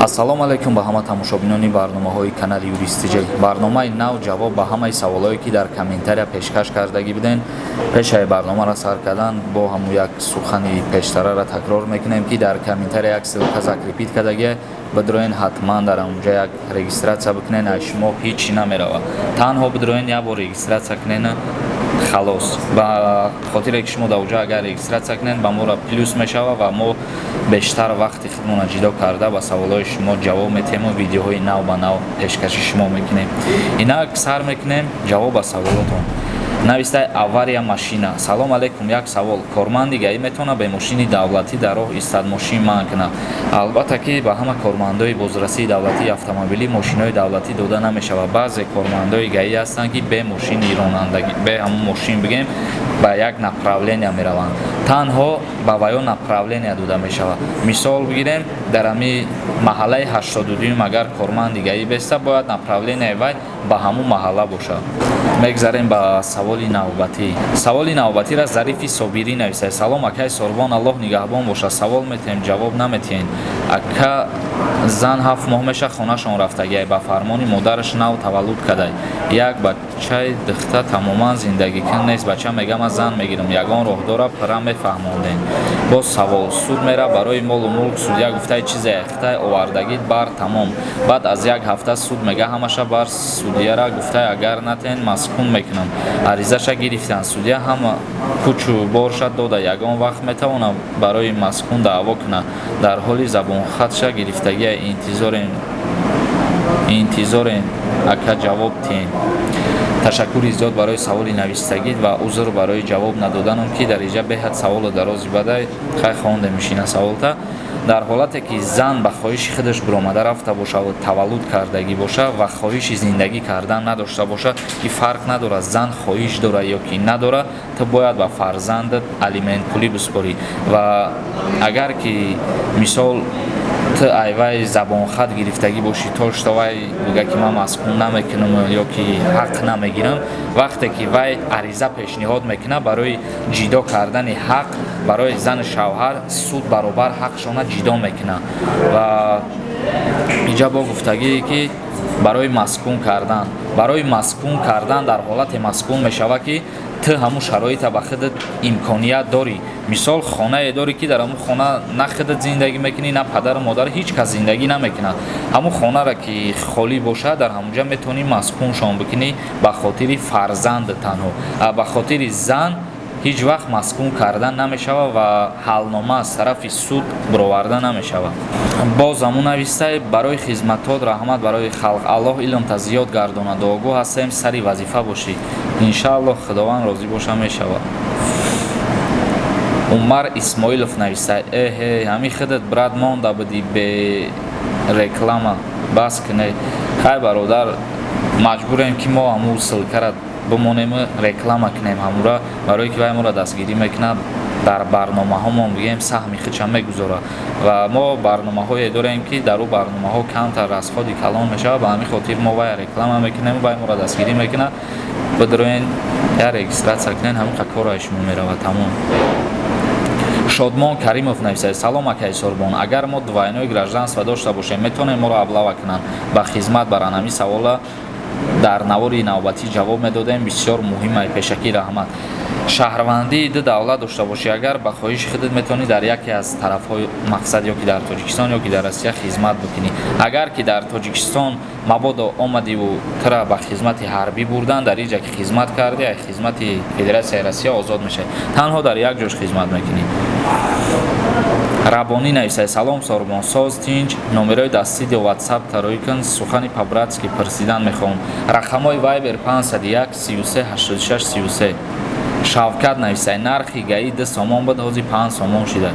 Ассалому алайкум ба ҳама тамошобинони барномаҳои канали Юристиҷей. Барномаи нав, ҷавоб ба ҳамаи саволҳое, ки дар комментария пешкаш кардагӣ буден. Пешаи барномаро сар кардан бо ҳамун як сухани пештарара такрор мекунем, ки дар комментария як ссылка закрепить кардагия. Бидроен, ҳатман дар ҳамунҷа як регистрация бикунен. Аз шумо ҳеҷ чӣ намеравад, танҳо бидроен, як бор регистрация кунен, халос. Ба хотире ки шумо дар уҷа агар регистрация кунед, ба моро плюс мешава ва мо бештар вақти худмонро ҷидо карда, ба саволҳои шумо ҷавоб метиҳему видеоҳои нав ба нав пешкаши шумо мекунем. Инак, сар мекунем ҷавоб ба саволотон. Навистаи «Авария машина»: «Салом алейкум, як савол: корманди ГАИ метавонад бе мошини давлатӣ дар роҳ истад, мошин манъ кунад?» Албатта ки ба ҳама кормандои бозрасии давлатии автомобилӣ мошинҳои давлатӣ дода намешавад. Баъзе кормандои ГАИ ҳастанд, ки бе мошини ронандагӣ, бе ҳамун мошин бигем, ба як направления мераванд, танҳо ба ваё направления дода мешавад. Мисол бигирем, дар ҳами маҳаллаи 82-юм агар корманди ГАИ беста, бояд направленияи вай ба ҳамун маҳалла бошад. Мегзарем ба саволи навбатӣ. Саволи навбатиро Зарифи Собирӣ нависад: «Салом, акаи Сорбон, Аллоҳ нигаҳбон бошад. Савол метиҳем, ҷавоб наметиҳем. Ака, зан 7 моҳ меша хонашон рафтагиай, ба фармони модараш. Нав таваллуд кадай, як бачаи духта. Тамоман зиндагикун нест. Бача мега, ман зан мегирам. Ягон роҳ дора, пурра мефаҳмондем. Боз савол: суд мера барои молу мулк. Судья гуфтаи, чизе хитай овардагит бар, тамом. Баъд аз як ҳафта суд мега, ҳамаша бар. Судьяра гуфтай, агар натен, маскун мекунам. Аризаша гирифтанд, судья ҳама кучу борша дода. Ягон вақт метавонам барои маскун даъво кунад? Дар ҳоли забонхатша гирифтагия. Интизорем, интизорем, ака, ҷавоб тиҳем». Ташаккури зиёд барои саволи навистагид ва узр барои ҷавоб надоданам, ки дар иҷа беҳад саволу дарози бадай. Хай, хонде мешина саволта. Дар ҳолате ки зан ба хоҳиши худаш биромада рафта боша ва таваллуд кардагӣ боша ва хоҳиши зиндагӣ кардан надошта боша, ки фарқ надорад, зан хоҳиш дора ё ки надора, ту бояд ба фарзандат алиментпулӣ биспорӣ. Ва агар ки, мисол, ту айвай забонхат гирифтагӣ бошӣ, то что вай бига, ки ман маскун намекунам ё ки ҳақ намегирам, вақте ки вай ариза пешниҳод мекунад барои ҷидо кардани ҳақ барои зану шавҳар, суд баробар ҳақшона ҷидо мекунад. Ва иҷа бо гуфтагие, ки барои маскун кардан, дар ҳолате маскун мешавад, ки ту ҳамун шароита ба худат имконият дорӣ. Мисол, хонае дорӣ, ки дар ҳамун хона на худат зиндагӣ мекунӣ, на падару модар, ҳеҷ кас зиндагӣ намекунад. Ҳамун хонара ки холӣ бошад, дар ҳамунҷа метавонӣ маскуншон бикунӣ ба хотири фарзанд танҳо. Ба хотири зан ҳеҷ вақт маскун кардан намешавад ва ҳалнома аз тарафи суд бироварда намешавад. Боз ҳамун навистай: «Барои хизматот раҳмат, барои халқ. Аллоҳ илмта зиёд гардонад. Дуогӯ ҳастем, сари вазифа бошӣ». Иншааллоҳ, Худованд розӣ боша, мешавад. Умар Исмоилов навистай: «Эҳе, ҳамин худат, брат, монда будӣ бе реклама, бас кунед». Хай, бародар, маҷбурем, ки мо ҳамун ссылкара бимонему реклама кунем ҳамура, барое ки вай моро дастгирӣ мекунад, дар барномаҳомон, бигем, саҳми худша мегузорад. Ва мо барномаҳое дорем, ки дар ӯ барномаҳо камтар расходи калон мешавад. Ба ҳамин хотир мо вай реклама мекунем, вай моро дастгирӣ мекунад. Бидроен, я регистрация кунен, ҳамин кораи шумо меравад, тамом. Шодмон Каримов нависад: «Салом, акаи Сорбон, агар мо двойное гражданство дошта бошем, метавонем моро облава кунанд, ба хизмат баранд?» Ҳамин савола дар навори навбатӣ ҷавоб медодем, бисёр муҳимай. Пешакӣ раҳмат. Шаҳрвандии ду давлат дошта бошӣ, агар ба хоҳиши худат, метавонӣ дар яке аз тарафҳои мақсад, ё ки дар Тоҷикистон, ё ки дар Россия хизмат бикунӣ. Агар ки дар Тоҷикистон мабодо омадиву тура ба хизмати ҳарбӣ бурдан, дар иҷа ки хизмат кардӣ, ай хизмати Федератсияи Россия озод мешавӣ, танҳо дар як ҷош хизмат мекунӣ. Рабонӣ нависад: «Салом, Сорбон, соз, тинҷ? Номерои дастиди Ватсап тароӣ кун, сухани по-братски пурсидан мехоҳам». Рақамҳои Вайбер 501 33 86 33. Шавкат нависад: «Нархи ГАИ 2 сомон буд, ҳозир 5 сомон шуда».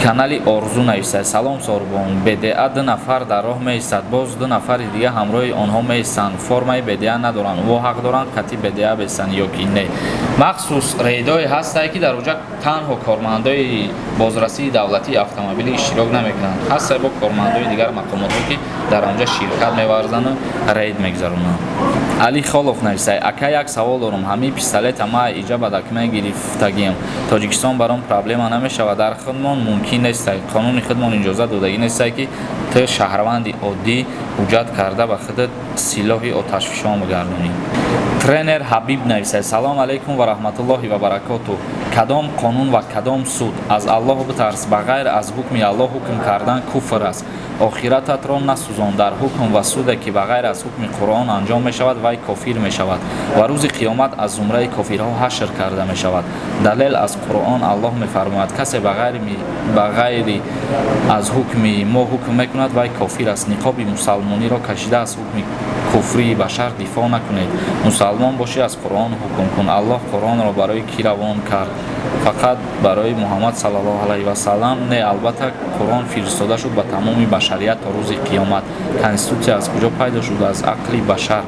Канали Орзу нависад: «Салом, Сорбон, БДА ду нафар дар роҳ меистад, боз ду нафари дига ҳамроҳи онҳо меистанд, формаи БДА надоранд. Во ҳақ доранд кати БДА бестанд ё ки не?» Махсус рейдое ҳастае, ки дар оҷа танҳо кормандои бозрасии давлатии автомобилӣ иштирок намекунанд, ҳастае бо кормандои дигар мақомотҳо, ки дар онҷа ширкат меварзану рейд мегузаронанд. Али Холов нависад: «Ака, як савол дорам. Ҳамин пистолета ма иҷа ба документ гирифтагиам, Тоҷикистон баром проблема намешавад? Дар худмон мумкин?» Мумкин нестай, қонуни худмон иҷозат додагӣ нестай, ки ту шаҳрванди оддӣ ҳуҷҷат карда ба худат силоҳи оташфишон бигардонӣ. Тренер Ҳабиб нависад: «Салом алайкум ва раҳматуллоҳи ва баракоту. Кадом қонун ва кадом суд? Аз Аллоҳ битарс. Ба ғайр аз ҳукми Аллоҳ ҳукм кардан куфр аст. Охирататро насӯзон. Дар ҳукм ва суде, ки ба ғайр аз ҳукми Қуръон анҷом мешавад, вай кофир мешавад ва рӯзи қиёмат аз зумраи кофирҳо ҳашр карда мешавад. Далел аз Қуръон: Аллоҳ мефармояд: касе ба ғайри аз ҳукми мо ҳукм мекунад, вай кофир аст. Ниқоби мусалмониро кашида, аз ҳукми куфрии башар дифоъ накунед. Мусалмон бошӣ, аз Қуръон ҳукм кун. Аллоҳ Қуръонро барои кӣ равон кард? Фақат барои Муҳаммад саллаллоҳу алайҳи васаллам? Не, албатта, Қуръон фиристода шуд ба тамоми башарият то рӯзи қиёмат. Конститутсия аз куҷо пайдо шуд? Аз ақли башар,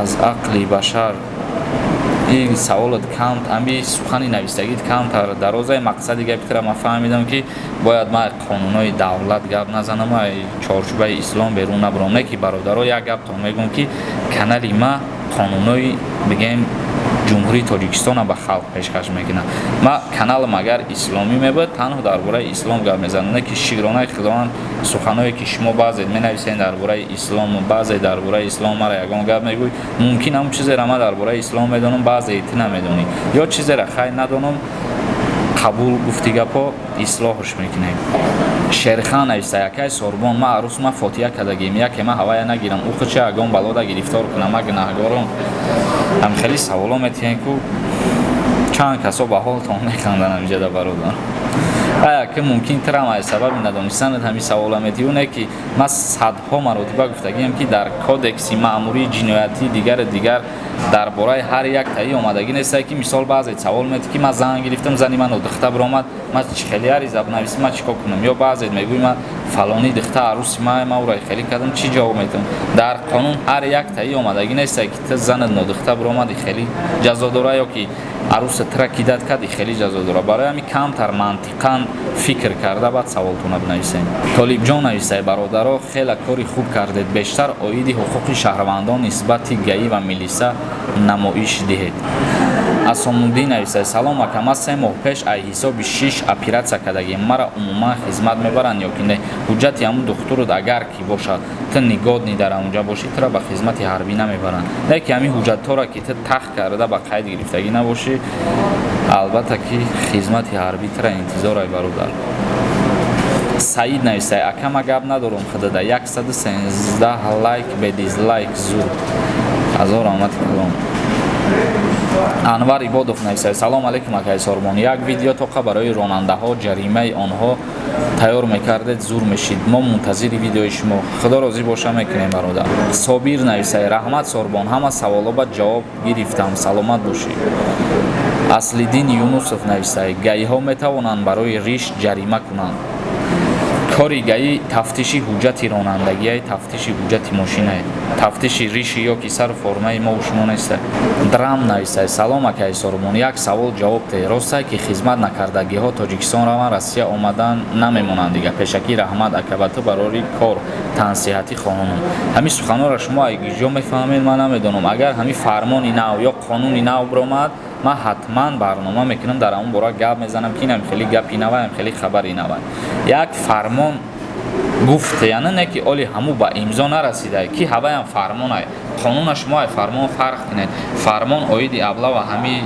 аз ақли башар». Ин саволот кам, ами сухани навистагит камтар дарозаи. Мақсади гапитра ман фаҳмидам, ки бояд ман қонунҳои давлат гап назанам, чорчӯбаи ислом берун набурам. Не ки, бародаро, як гаптон мегӯм, ки канали ма қонунҳои, бигем, Ҷумҳурии Тоҷикистона ба халқ пешкаш мекунад. Ма каналам агар исломӣ мебуд, танҳо дар бораи ислом гап мезанам. Не ки, шукронаи Худованд, суханое ки шумо баъзе менависед дар бораи ислом, баъзе дар бораи ислом мара ягон гап мегӯй, мумкин ҳамн чизеро ман дар бораи ислом медонам, баъзе ту намедонӣ ё чизеро хай надонам. Қабул, гуфти гапҳо ислоҳш мекунем. Шерхан нависта: «Якай Сорбон, ма арӯс ма фотиҳа кардагим, яке ма ҳавая нагирам, ӯ худша ягон балода гирифтор кунам, ма гунаҳгорум?» Ҳам хеле саволо метиҳем, ку чанд касо ба ҳолтон механданд ҳамиҷада, бародар. Ая ки мумкин тирам аз сабаби надонистанат ҳамин савола метиҳ. Не ки ман садҳо маротиба гуфтагиам, ки дар кодекси маъмурии ҷиноятӣ, дигари дигар дар бораи ҳар як таи омадагӣ нестае, ки мисол баъзе савол метиҳ, ки ман зан гирифтам, зани ман духта биромад, ман чӣ хеле ариза бинависам, ман чӣ кор кунам? Ё баъзе мегӯй, ман фалони духта арӯси ман, ман ӯро хеле кардам, чӣ ҷавоб метавам? Дар қонун ҳар як таи омадагӣ нестае, ки ту занат нодухта биромади, хеле ҷазо дора, ё ки арӯса тира кидать карди, хеле ҷазо дора. Барои ҳамин камтар мантиқан фикр карда, баъд саволтона бинависем. Толибҷон нависае: «Бародаро, хеле кори хуб кардед. Бештар оиди ҳуқуқи шаҳрвандон нисбати ГАИ ва милиса намоиш диҳед». Асомуддин нависае: «Салом, ака, ман 3 моҳ пеш ай ҳисоби шиш оператсия кардагим. Мара умуман хизмат мебаранд ё ки не? Ҳуҷҷати ҳамун духтурут агар ки бошад, ту негодный дар ҳамунҷа бошӣ, тура ба хизмати ҳарбӣ намебаранд. Не ки ҳамин ҳуҷҷатҳоро ки ту тахт карда ба қайд гирифтагӣ набошӣ, албатта ки хизмати ҳарбӣ тура интизорай, бародар». Саид нависае: «Ака, ма гап надорам, худада 113 лайк бе дизлайк зуд, ҳазор раҳмати калом». Анвар Ибодов нависад: «Салом алейкум, акай Сорбон. Як видео тоқа барои ронандаҳо, ҷаримаи онҳо тайёр мекардед, зур мешид. Мо мунтазири видеои шумо». Худо розӣ боша, мекунем, бародар. Собир нависад: «Раҳмат, Сорбон, ҳама саволо ба ҷавоб гирифтам, саломат бошӣ». Аслиддин Юнусов нависад: «ГАИ ҳо метавонанд барои риш ҷарима кунанд?» Кори ГАИ тафтиши ҳуҷҷати ронандагиай, тафтиши ҳуҷҷати мошинае, тафтиши риши ё ки сару формаи мову шумо неста. Драм нависад: «Салом, акаи Сорбон, як савол ҷавоб теҳ. Ростае, ки хизмат накардагиҳо Тоҷикистон раванд, Россия омадан намемонанд дига? Пешакӣ раҳмат, ака, ба ту барори кор тансиҳатӣ хоҳонам». Ҳамин суханҳоро шумо ҷо мефаҳмед, ман намедонам. Агар ҳамин фармони нав ё қонуни нав биромад, ман ҳатман барнома мекунам, дар ҳамон бора гап мезанам, ки инам хеле гапи навай, хеле хабари навай. Як фармон гуфт, яъне не ки оли ҳаму ба имзо нарасида, ки ҳаваям фармонай. Қонуна шумо ай фармон фарқ кунед. Фармон оиди облава ҳами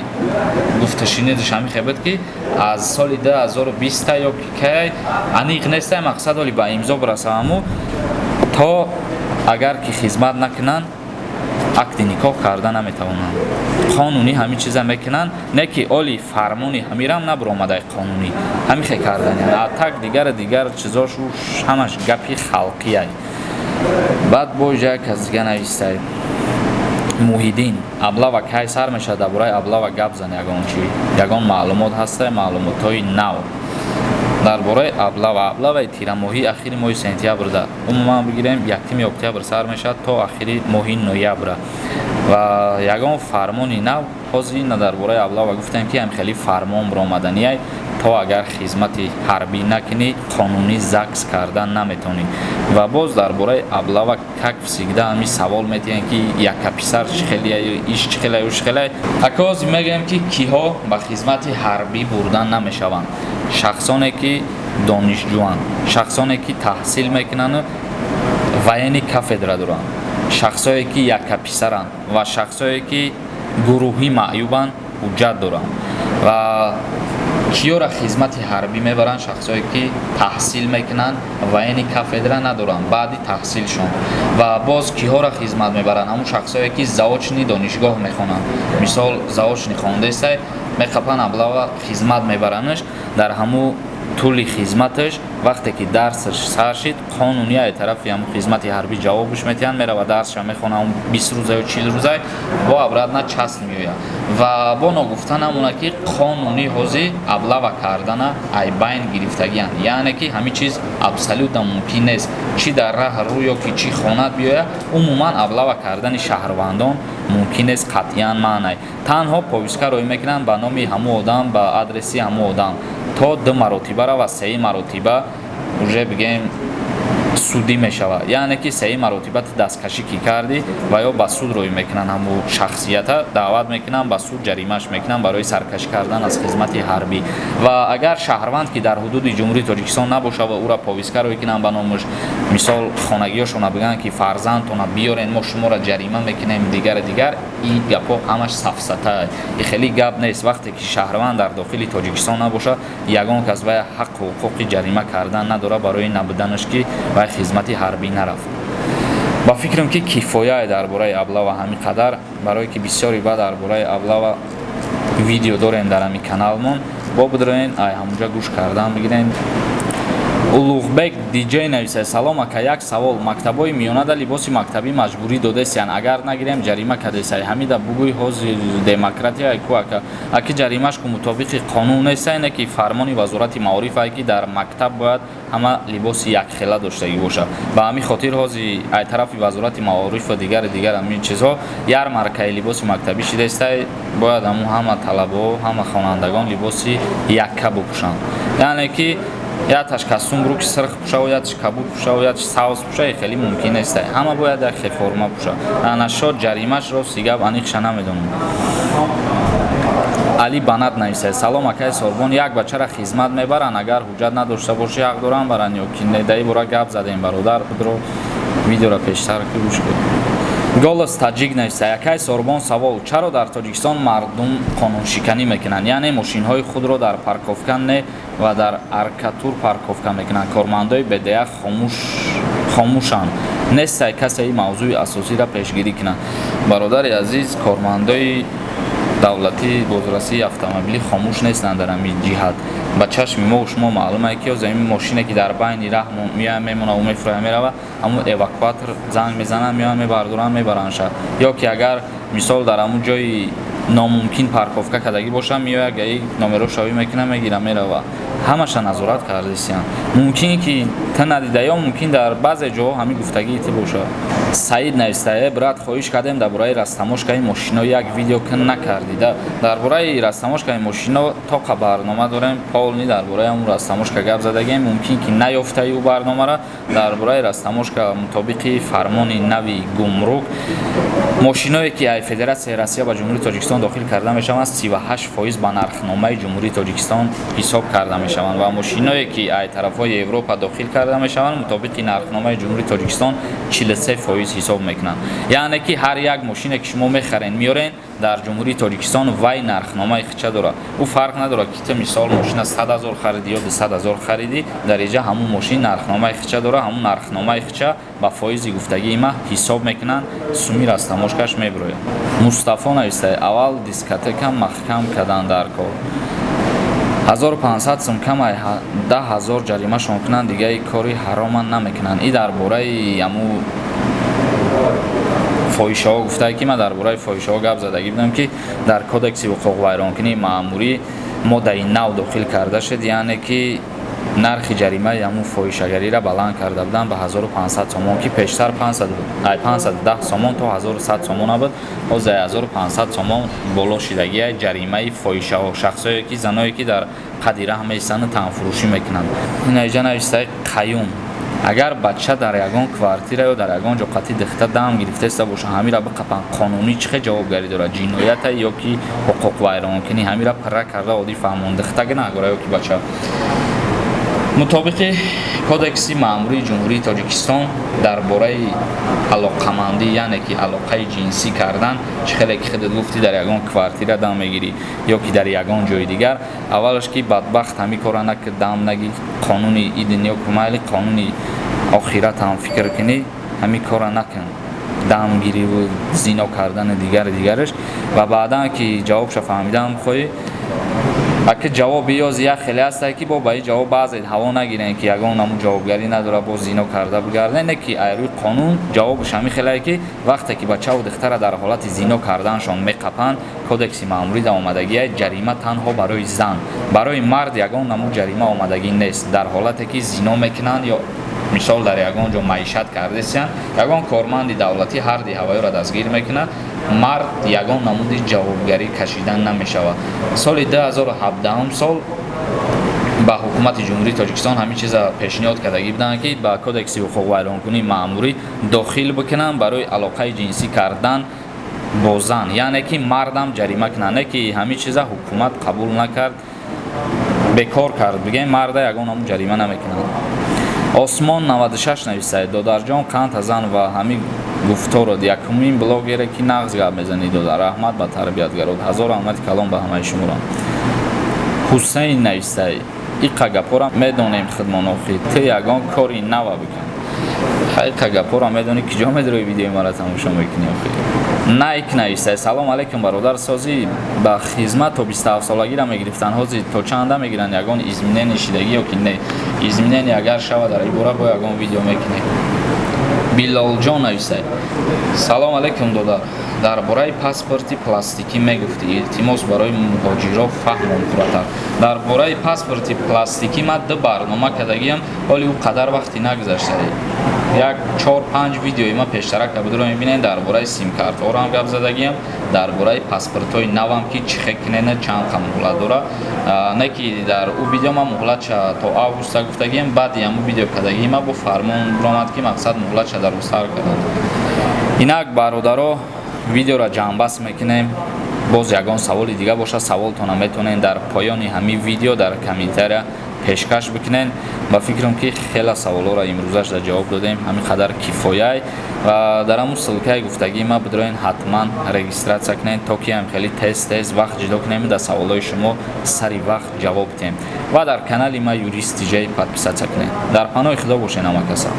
гуфташинидаш ҳами хебуд, ки аз соли 2020 ё ки кай, аниқ нестай, мақсад оли ба имзо бираса ҳаму, то агар ки хизмат накунанд, акди никоҳ карда наметавонанд. Қонунӣ ҳамин чиза мекунанд, не ки оли фармони ҳамирам набуромадай, қонунӣ ҳамин хе кардани. А так дигар дигар чизошу ҳамаш гапи халқияй. Баъд боз як кас дига навистай, Муҳиддин: «Облава кай сар мешавад? Дар бораи облава гап зан. Ягон чи, ягон маълумот ҳастай, маълумотҳои нав дар бораи облава?» Облаваи тирамоҳӣ ахири моҳи сентябрда, умуман бигирем, 1 октябр сар мешавад то ахири моҳи ноябра. Ва ягон фармони нав ҳозир ина дар бораи облава гуфтем, ки ҳам хеле фармон биромаданияй. То агар хизмати ҳарбӣ накунӣ, қонунӣ ЗАГС кардан наметавонӣ. Ва боз дар бораи облава, как всегда, ҳами савол метиҳанд, ки яккаписар чӣ хеле, иш чӣ хеле, уш хеле. Акоз мегӯем, ки киҳо ба хизмати ҳарбӣ бурдан намешаванд: шахсоне ки донишҷӯанд, шахсоне ки таҳсил мекунанду военный кафедра доранд, шахсое ки яккаписаранд ва шахсое ки гурӯҳӣ маъюбанд, ҳуҷҷат доранд. Ва киёра хизмати ҳарбӣ мебаранд? Шахсое ки таҳсил мекунанд, военный кафедра надоранд баъди таҳсилшон. Ва боз киҳоро хизмат мебаранд? Ҳамун шахсое ки заочный донишгоҳ мехонанд. Мисол, заочный хондестай, меқапан, облава, хизмат мебаранаш. Дар ҳамун тӯли хизматаш, вақте ки дарсаш сар шид, қонунӣ ай тарафи ҳамун хизмати ҳарбӣ ҷавобш метиҳанд, мерава, дарсша мехона, ҳамун 20 рӯза ё 40 рӯза, бо обратно часть меояд. Ва бо ногуфта намона, ки қонунӣ ҳозир облава кардана ай байн гирифтагианд, яъне ки ҳамин чиз абсолютно мумкин нест. Чӣ дар раҳ рӯ ё ки чӣ хонат биёяд, умуман облава кардани шаҳрвандон мумкин нест, қатъиян маънай. Танҳо повестка роӣ мекунанд ба номи ҳамун одам, ба адреси ҳамун одам, то ду маротибара ва сеи маротиба уже бигем судӣ мешавад. Яъне ки сеи маротиба ту дасткашӣ ки кардӣ, ва ё ба суд роӣ мекунанд, ҳамун шахсията даъват мекунанд ба суд, ҷаримаш мекунанд барои саркашӣ кардан аз хизмати ҳарбӣ. Ва агар шаҳрванд ки дар ҳудуди Ҷумҳурии Тоҷикистон набошад ва ӯра повестка роӣ кунанд ба номаш, мисол, хонагиёшона бигӯянд, ки фарзандтона биёрен, мо шуморо ҷарима мекунем, дигари дигар, ин гапҳо ҳамаш сафсата, и хеле гап нест. Вақте ки шаҳрванд дар дохили Тоҷикистон набошад, ягон кас вай ҳаққу ҳуқуқи ҷарима кардан надорад барои набуданаш, ки вай хизмати ҳарбӣ нарафт. Ба фикрам, ки кифояе дар бораи облава ҳамин қадар, барое ки бисёри ба дар бораи облава видео дорем дар ҳамин каналмон, бо бидроен, ай ҳамунҷа гӯш кардан бигирем. Улуғбек Диҷей нависад: «Салом, ака, як савол: мактабҳои миёнада либоси мактабӣ маҷбурӣ додесиян, агар нагирем, ҷарима кадесай. Ҳамида бугӯй, ҳозир демократия ку, ака?» Аки, ҷаримаш ку мутобиқи қонун неста, ине ки фармони Вазорати маориф ай, ки дар мактаб бояд ҳама либоси якхела доштагӣ бошад. Ба ҳамин хотир ҳозир ай тарафи Вазорати маориф ва дигари дигар ҳамин чизҳо ярмаркаи либоси мактабӣ шидестай. Бояд ҳамун ҳама талабаҳо, ҳама хонандагон либоси якка бупӯшанд. Яъне ки яташ костюм брюки сирх пӯшаву, яташ кабуд пӯшаву, яташ савз пӯша, хеле мумкин нест, ҳама бояд як хел форма пӯша. Нашод ҷаримаш, рости гап, аниқша намедонам. Али Банат нависад: «Салом, акаи Сорбон, як бачара хизмат мебаранд, агар ҳуҷҷат надошта бошӣ, ҳақ доранд баранд ё ки не?» Даи бора гап задем, бародар, худро видеоро пештар ки гӯш кун. Голос Таҷик нависа: «Якай Сорбон, савол: чаро дар Тоҷикистон мардум қонуншиканӣ мекунанд, яъне мошинҳои худро дар парковка не ва дар аркатур парковка мекунанд? Кормандои БДА хомӯшанд, нестай касе ин мавзӯи асосиро пешгирӣ кунад?» Бародари азиз, кормандои давлатии бозрасии автомобилӣ хомӯш нестанд дар ҳамин ҷиҳат. Ба чашми мо шумо маълум е, ки ҳозир ин мошине ки дар байни раҳ меояд, мемонаву мефурӯяд, мерава, ҳамун эвакуатор занг мезананд, меоянд, мебардоранд, мебарандша. Ё ки агар, мисол, дар ҳамун ҷои номумкин парковка кардагӣ бошад, меояд, гаи номеро шавӣ мекунад, мегира, мерава. Ҳамаша назорат кардисиянд. Мумкин ки ту надида ё мумкин дар баъзе ҷоҳо ҳамин гуфтагии ту бошад. Саид нависта: «Э брат, хоҳиш кардем, дар бораи растаможкаи мошино як видео кун, накардида». Дар бораи растаможкаи мошино тоқа барнома дорем, полный дар бораи ҳамун растаможка гап задагем. Мумкин ки наёфтаи ӯ барномара. Дар бораи растаможка, мутобиқи фармони нави гумрук, мошиное ки ай Федератсияи Россия ба Ҷумҳурии Тоҷикистон дохил карда мешаванд, 38% ба нархномаи Ҷумҳурии Тоҷикистон ҳисоб карда мешаванд ва мошиное ки ай тарафҳои Европа дохил карда мешаванд, мутобиқи нархномаи Ҷумҳурии Тоҷикистон 43% ҳисоб мекунанд. Яъне ки ҳар як мошине ки шумо мехарен, меорен дар Ҷумҳурии Тоҷикистон, вай нархномаи хича дорад. Ӯ фарқ надорад, ки ту, мисол, мошина 100 000 харидӣ ё 200 000 харидӣ, дар инҷа ҳамун мошин нархномаи хича дорад. Ҳамун нархномаи хича ба фоизи гуфтагии ма ҳисоб мекунанд, суми растаможкаш мебирояд. Мустафо нависта: «Аввал дискотека маҳкам кардан дар кор, 1500 сум камай, 10 000 ҷаримашон кунанд, дигаи кори ҳароман намекунанд». И дар бораи ҳаму фоҳишаҳо гуфтае, ки ман дар бораи фоҳишаҳо гап задагӣ будам, ки дар Кодекси ҳуқуқвайронкунии маъмурӣ моддаи нав дохил карда шуд, яъне ки Нархи ҷаримаи ҳамун фоҳишагариро баланд карда буданд ба 1500 сомон, ки пештар 510 сомон то 1100 сомона буд. Ҳозир 1500 сомон боло шидагия ҷаримаи фоҳишаҳо, шахсое ки, заное ки дар қади раҳ меистанду танфурӯшӣ мекунанд. Ина иҷа навистаи Қаюм: агар бача дар ягон квартира ё дар ягон ҷо қатъи дихта дам гирифтаиста боша, ҳамира биқапанд, қонунӣ чӣ хел ҷавобгарӣ дорад? Ҷиноята ё ки ҳуқуқвайронкунӣ? Ҳамира пирра карда оддӣ фаҳмон. Дихтага нагора ё ки бача. Мутобиқи Кодекси маъмурии Ҷумҳурии Тоҷикистон дар бораи алоқамандӣ, яъне ки алоқаи ҷинсӣ кардан, чӣ хеле ки худат гуфтӣ, дар ягон квартира дам мегирӣ ё ки дар ягон ҷои дигар, аввалаш ки бадбахт, ҳамин кора накард, дам нагир. Қонуни и дунё кумайли, қонуни охират ҳам фикр кунӣ, ҳамин кора накун, дамгириву зино кардани дигари дигараш. Ва баъдан ки ҷавобша фаҳмидан хоҳӣ, аки ҷавоби ёзи як хеле ҳастае, ки бо ба ин ҷавоб баъзе ҳаво нагирем, ки ягон намуд ҷавобгарӣ надорад, бо зино карда бигарда. Не, ки айрӯи қонун ҷавобаш ҳамин хелае, ки вақте ки бачаву духтара дар ҳолати зино карданашон меқапанд, Кодекси маъмурӣ дар омадагия ҷарима танҳо барои зан, барои мард ягон намуд ҷарима омадагӣ нест. Дар ҳолате ки зино мекунанд ё мисол дар ягон ҷо маишат кардесиянд, ягон корманди давлатӣ ҳарди ҳавоиро дастгир мекунад, мард ягон намуди ҷавобгарӣ кашидан намешавад. Соли 2017 сол ба ҳукумати Ҷумҳурии Тоҷикистон ҳамин чиза пешниҳод кардагӣ буданд, ки ба Кодекси ҳуқуқвайронкунии маъмурӣ дохил бикунанд барои алоқаи ҷинсӣ кардан бо зан, яъне ки мардам ҷарима кунанд. Не ки ҳамин чиза ҳукумат қабул накард, бекор кард, бигем, марда ягон намуд ҷарима намекунанд. Осмон 96 нависад: додарҷон, қандта зан ва ҳамин гуфторот, якумин блогере ки нағз гап мезанӣ, додар, раҳмат ба тарбиятгарот. Ҳазор раҳмати калон ба ҳамаи шуморо. Ҳусейн нависай: иқа гапора медонем хидмон, охи ту ягон кори нава бикун. Иқа гапора медонӣ, киҷо медрои, видеои мара тамошо мекунӣ охи. Найк нависай: салом алейкум, бародар, созӣ ба хизмат то 27 солагиро мегирифтанд, ҳозир то чанда мегиранд? Ягон изменение шидагӣ ё ки не? Изменение агар шава, дар ин бора бо ягон видео мекунем. Билолҷон нависай: салом алейкум, додар, дар бораи паспорти пластикӣ мегуфтӣ, илтимос, барои муҳоҷиро фаҳмон пурратар. Дар бораи паспорти пластикӣ ман ду барнома кардагиам, ҳоли ӯ қадар вақте нагузашта, як чор панҷ видеои ма пештарака будро мебинед. Дар бораи симкартҳоро ҳам гап задагиам, дар бораи паспортҳои навам, ки чӣ хел кунена, чанд қа муҳлат дора. Не ки дар ӯ видео ман муҳлатша то августа гуфтагиам. Баъди ҳамун видео кардагии ма бо фармон баромад, ки мақсад муҳлатша дарозтар карданд. Инак, бародаро, видеоро ҷамъбаст мекунем. Боз ягон саволи дига бошад, саволтона метавонед дар поёни ҳамин видео дар комментария пешкаш бикунед. Ба фикрам, ки хела саволҳоро имрӯзаш дар ҷавоб додем, ҳамин қадар кифояй. Ва дар ҳамун ссылка и гуфтагии ма бидроен, ҳатман регистрация кунед, то ки ҳам хеле тез тез вақт ҷудо кунем, дар саволҳои шумо сари вақт ҷавоб диҳем. Ва дар канали ма, Юрист Тиҷай, подписаться кунед. Дар паноҳи Худо бошед, ҳама каса.